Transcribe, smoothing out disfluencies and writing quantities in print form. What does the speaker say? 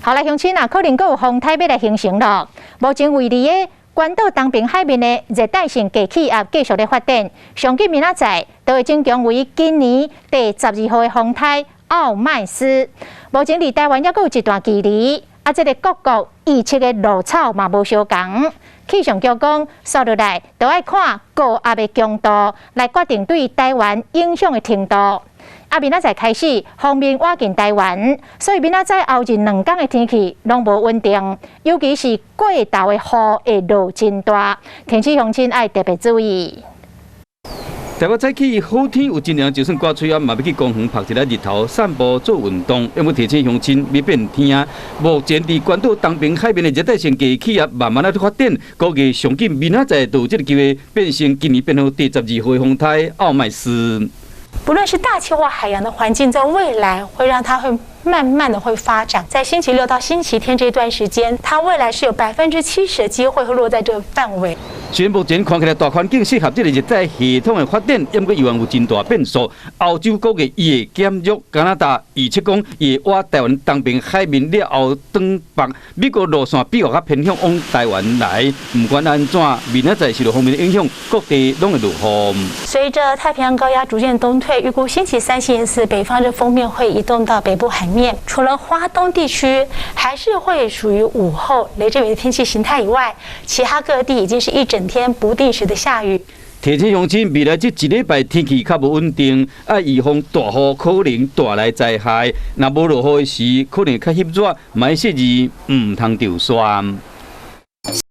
好來，鄉親啊，可能閣有風颱欲來形成囉。目前位佇个關島東邊海面的熱帶性低氣壓繼續咧發展，上緊明仔載就會增強為今年第12號的風颱奧麥斯。目前離台灣猶閣有一段距離，啊，這个各國預測的落草嘛無相仝。氣象局講，紲落來就愛看高壓的強度來決定對台灣影響的程度。啊，明仔載開始鋒面倚近台灣，所以明仔載後日2工的天氣攏無穩定，尤其是過晝的雨會落真大，提醒鄉親愛特別注意。台北早起好天有真涼，就算掛喙罨嘛欲去公園曝一下日頭、散步做運動。欲提醒鄉親欲變天。目前佇關島東邊海面的熱帶性低氣壓慢慢仔發展，估計上緊明仔載就有這个機會變成今年編號第12號的風颱奧麥斯。不論是大氣或海洋的環境，在未來會讓它會慢慢的會發展。在星期六到星期天這段時間，它未來是有70%的機會會落在這個範圍。雖然目前看起來大環境適合這个熱帶系統的發展，毋過猶原有真大變數。歐洲估計伊會減弱，加拿大預測講伊會倚台灣東邊海面了後轉北，美國路線比較較偏向往台灣來。毋管按怎，明仔載受到鋒面的影響，各地攏會落雨。隨着太平洋高壓逐漸東退，預估星期三、星期四北方這鋒面會移動到北部海面，除了花東地區還是會屬於午後雷陣雨的天氣形態以外，其他各地已經是一整天不定時的下雨。提醒鄉親，未來這一禮拜天氣較無穩定，愛預防大雨可能帶來災害。若無落雨的時，可能較翕熱，嘛適宜毋通著沙。